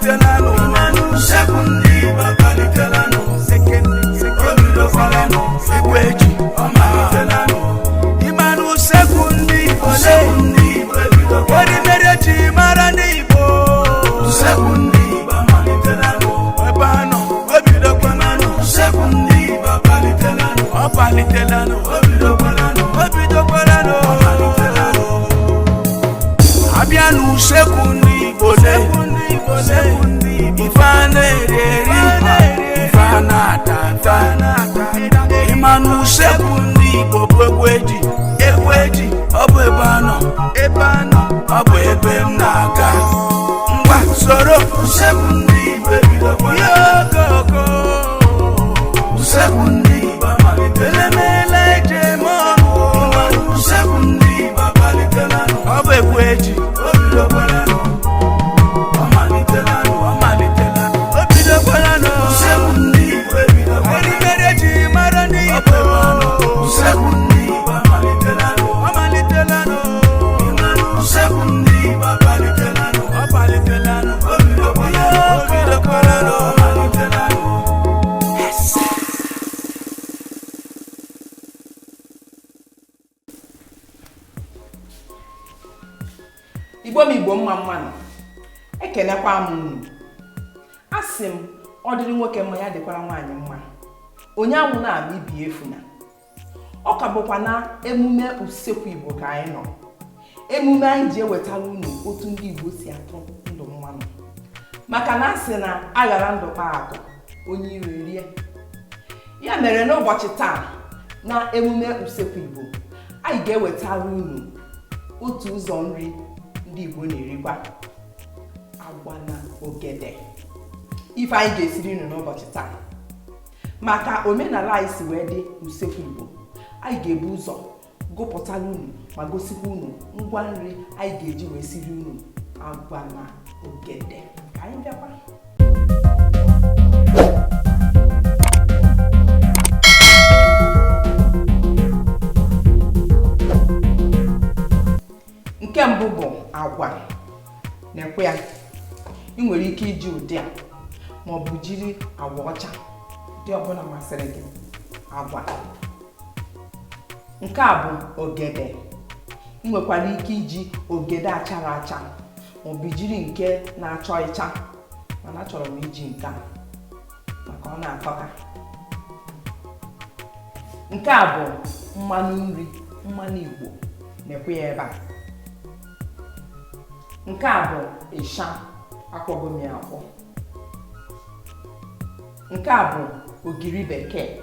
amalitelanụ. Usekwu ndị Igbo amalitelanụ. O bidokwalanụ. Egwu eji ọ malitelanụ. Ịmanụ usekwu ndị Igbo erimeri ji mara ndị Igbo. Usekwu ndị Igbo amalitelanụ. Ebe anọ o bidokwalanụ. Usekwu ndị Igbo amalitelanụ. Ọ palitelanụ. O bidokwalanụ. O bidokwalanụ. Ọ malitelanụ. Abịa n'usekwu ndị Igbo le, ife a na-eri eri, ife a na-ata ata. Ịma n'usekwu ndị Igbo bụ egwu eji, egwu eji. Ọ bụ ebe anọ, ebe anọ, ọ bụ ebe m na-aga. Ngwa soro usekwu ndị Igbo ebidokwa ya okoko. Usekwu ndị Igbo amalitela, emeela eji eme ọnụ. Usekwu ndị Igbo amalitelanụ. Ọ bụ egwu eji, o bidokwalanụ. Ọ malitelanụ, ọ malitelanụ, o bidokwalanụ. Usekwu ndị Igbo ebidokwalanụ. Erimeri eji mara ndị Igbo. Usekwu ndị Igbo amalitelanụ. Ọ malitelanụ. Usekwu ndị Igbo amalitelanụ. Ọ malitelanụ. O bidokwalanụ. O bidokwalanụ. Ọ malitelanụ. Igbo m, Igbo mma mmanụ, ekenekwa m unu. Asị m, ọ dịrị nwoke mma, ya dịkwara nwaanyị mma. Onye anwụ na-ama ibi efu na ọ ka bụkwa na emume usekwu Igbo ka anyị nọ, emume anyị ji ewetara unu otu ndị Igbo si atụ ndụ mmanụ, maka na asị na aghara ndụ kpaa akụ, onye ire rie ya. Mere n'ụbọchị taa na emume usekwu Igbo, anyị ga-ewetara unu otu ụzọ nri ndị Igbo na-erikwa, agwa na ogede. Ife anyị ga-esiri unu n'ụbọchị taa, maka omenala anyị si wee dị n'usekwu Igbo, anyị ga-ebu ụzọ gụpụtara unu ma gosikwa unu ngwa nri anyị ga-eji wee siri unu agwa na ogede. Ka anyị bịakwa. Nke mbụ bụ agwa. Na-ekwe ya, ị nwere ike iji ụdị a ma ọ bụ jiri agwa ọcha, ụdị ọbụla masịrị gị. Agwa nke a bụ ogede. Ị nwekwara ike iji ogede achara acha ma ọ bụ jiri nke na-achọ ịcha, mana achọrọ m iji nke a maka ọ na-atọka. Nke a bụ mmanụ nri, mmanụ Igbo, na-ekwe ya ebe a. Nke a bụ ịsha, akwọgo m ya akwọ. Nke a bụ ogiri bekee.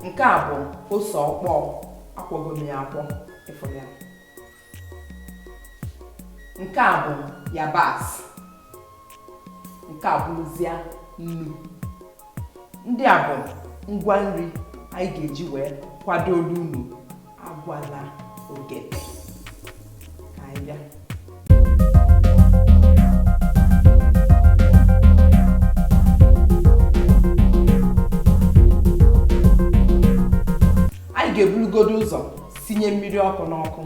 Nke a bụ ose ọkpọọ, akwọgo m ya akwọ, ịfụrụ ya. Nke a bụ yabasị. Nke a bụrụzia nnu. Ndị a bụ ngwa nri anyị ga-eji wee kwadoro unu agwa na ogede. Ka anyị bịa. Anyị ga-eburugodo ụzọ sinye mmiri ọkụ n'ọkụ.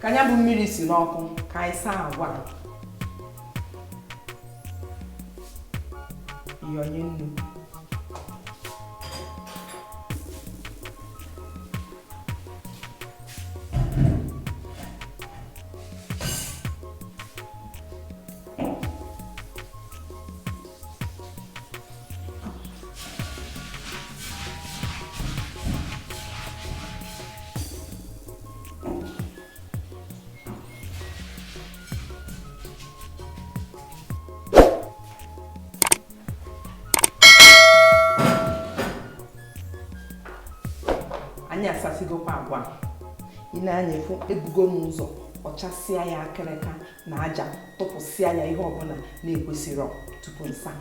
Ka anya bụ mmiri si n'ọkụ, ka anyị saa agwa, yọnye nnu. Anyị asasigokwa agwa. Ị na-anya efu, ebugo m ụzọ ọchasịa ya akịrịka na aja, tụpụsịa ya ihe ọbụla na-ekwesịrọ tupu nsa.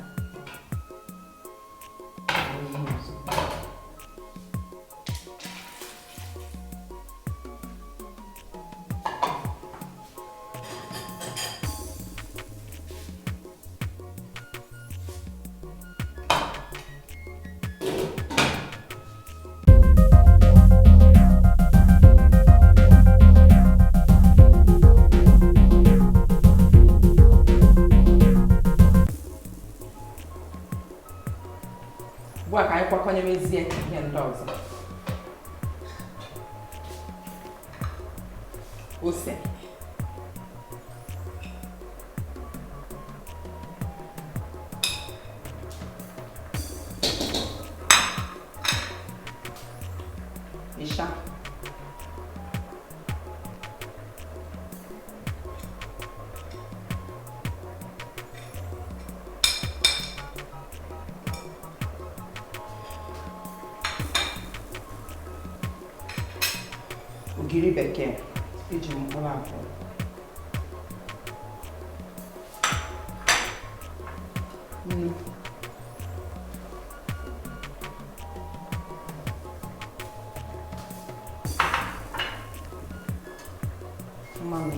gbanyewezie ihe ndị ọzọ. Ose, ịsha, ogiri bekee eji mkpụrụ abụọ, nnu, mmanụ,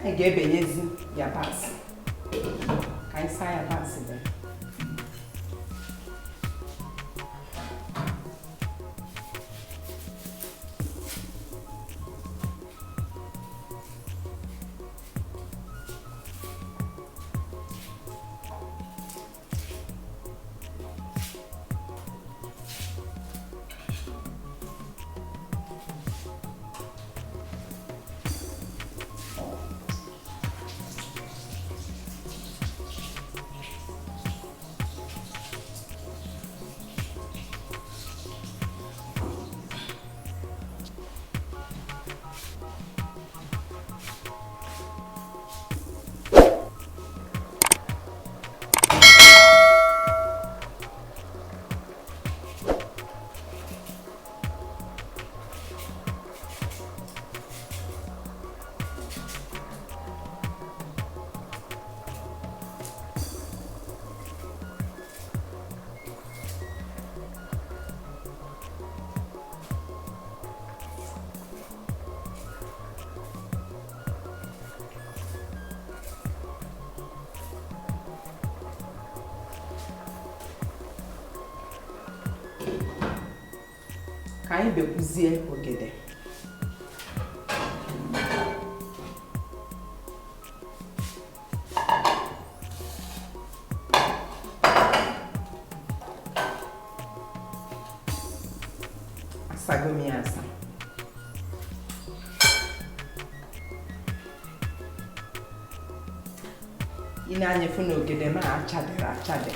Anyị ga-ebenyezi yabasị ka anyị saa yabasị dị. Ka anyị bekwuzie ogede. Asago m ya asa. Ị na-anya fụ na ogede m achadere achade.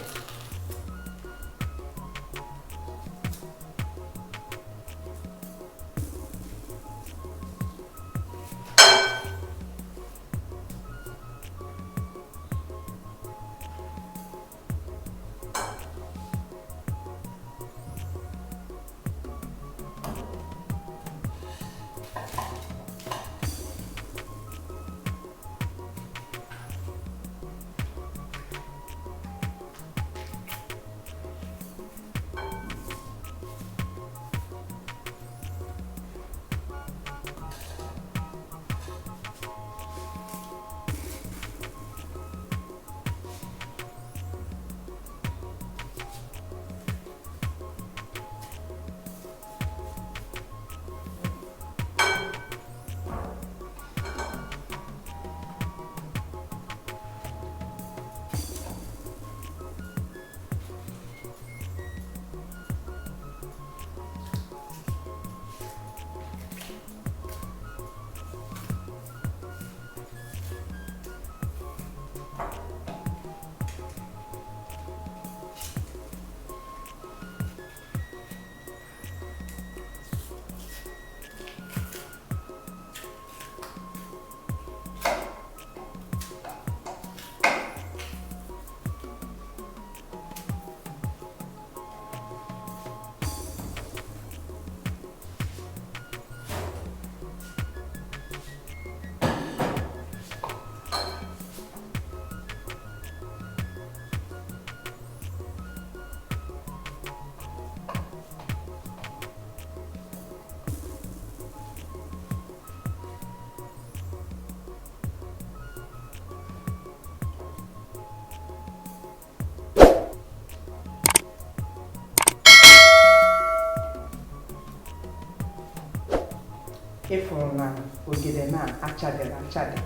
Ịfụrụ na ogede na-achadịrị achadị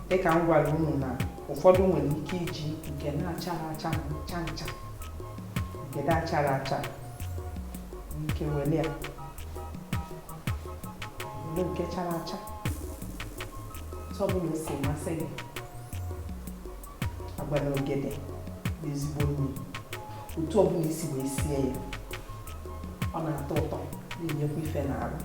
dịka m gwara unu na ụfọdụ nwere ike iji nke na-achara acha ncha ncha, ogede achara acha nke were ya were nke chara acha, otu ọbụla o si masị gị. Agwa na ogede bụ ezigbo nri, otu ọbụla isi wee sie ya ọ na-atọ ụtọ, na-enyekwa ife n'arụ.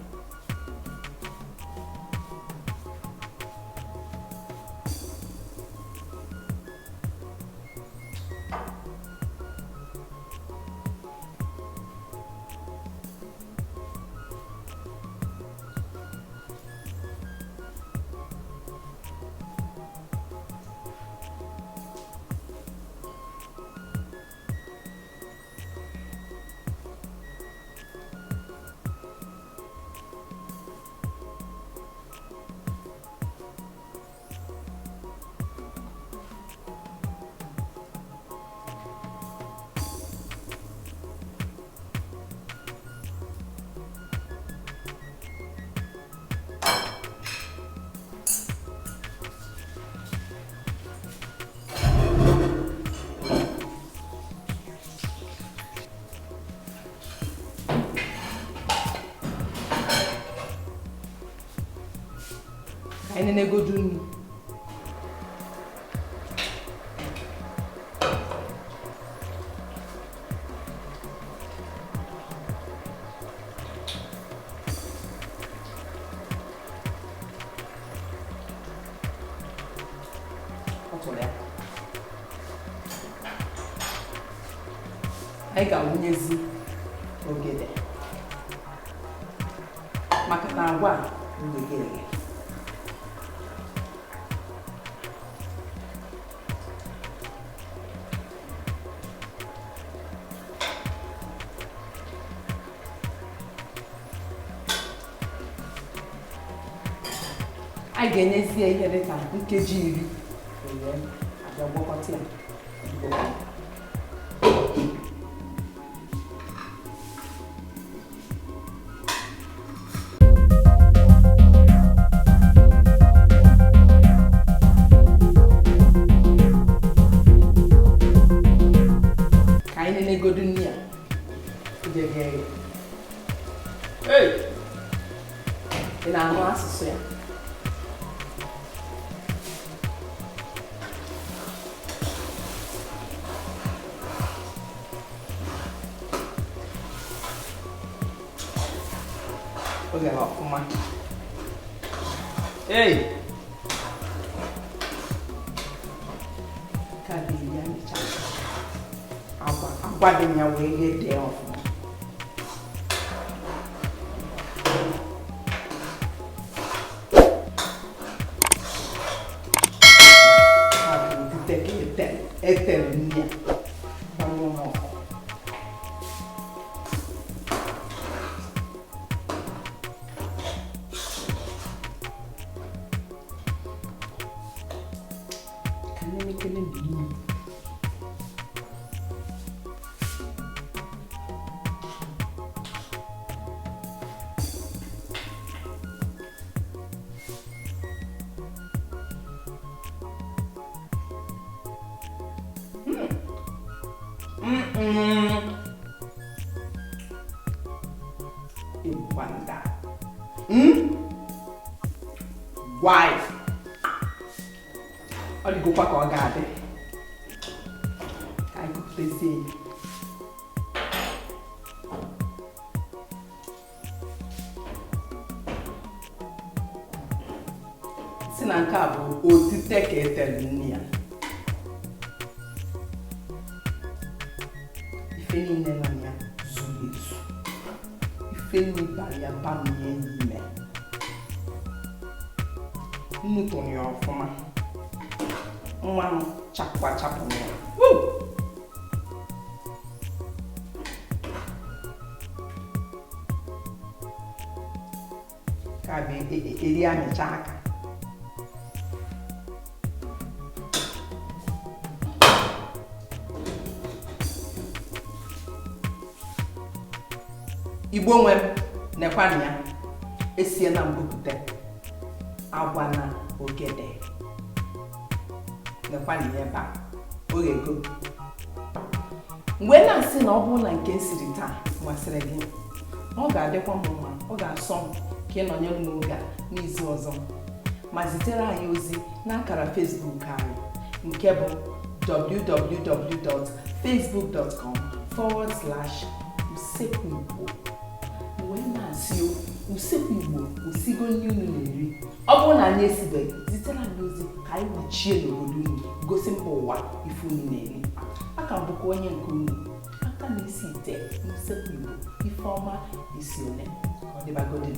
Ka anyị nenegodu nnu. Ọ tụrụ ya. Anyị ga-awụnyezi ogede maka na agwa a eghe eghe. Anyị ga-enyezi ya ihe dịka nkeji 10 wee abịa gwakọta ya. Ka anyị nenegodu nri a jege. Hey! Ị na-anụ asụsụ ya? O ghere ọfụma. Ei! Nke a bụ iri amịcha. Agwa dị ya wee ghee dee ọfụma. A bụ otite ka etere nri a. Gbanyụọ m ọkụ. Ka anyị mekele ndị nri. Ịgbanda. Why? Ọ dịgokwa ka ọ ga-adị. Ka anyị kupụtazie ya. Si na nke a bụ otite ka etere nri ya. Ife niile nọ na ya zuru ezu. Ife nri bara ya bamie n'ime. Nnu tụrụ ya ọfụma. Mmanụ chapụ achapụ na ya. Woo! Ka bụ eri amịcha aka. Igbo nwe m, Nekwanụ ya, esiena m bupụta agwa na ogede. Nekwanụ ya ebe a, oghego. Mgbe na-asị na ọ bụrụ na nke m siri taa masịrị gị, ọ ga-adịkwa m mma, ọ ga-asọ m ka ị nọnyere m oge a n'izu ọzọ, ma zitere anyị ozi n'akara Facebook anyị nke bụ www.facebook.com/usekwuigbo. Wee na-asị, Usekwu Igbo osigo nri unu na-eri. Ọ bụrụ na anyị esibeghị, zitere anyị ozi ka anyị wuchie n'obodo unu, gosi mba ụwa ife unu na-eri. Aka m bụkwa onye nke unu, aka na-esi ite n'Usekwu Igbo, Ifeọma Isi One. Ka ọ dịbagodị.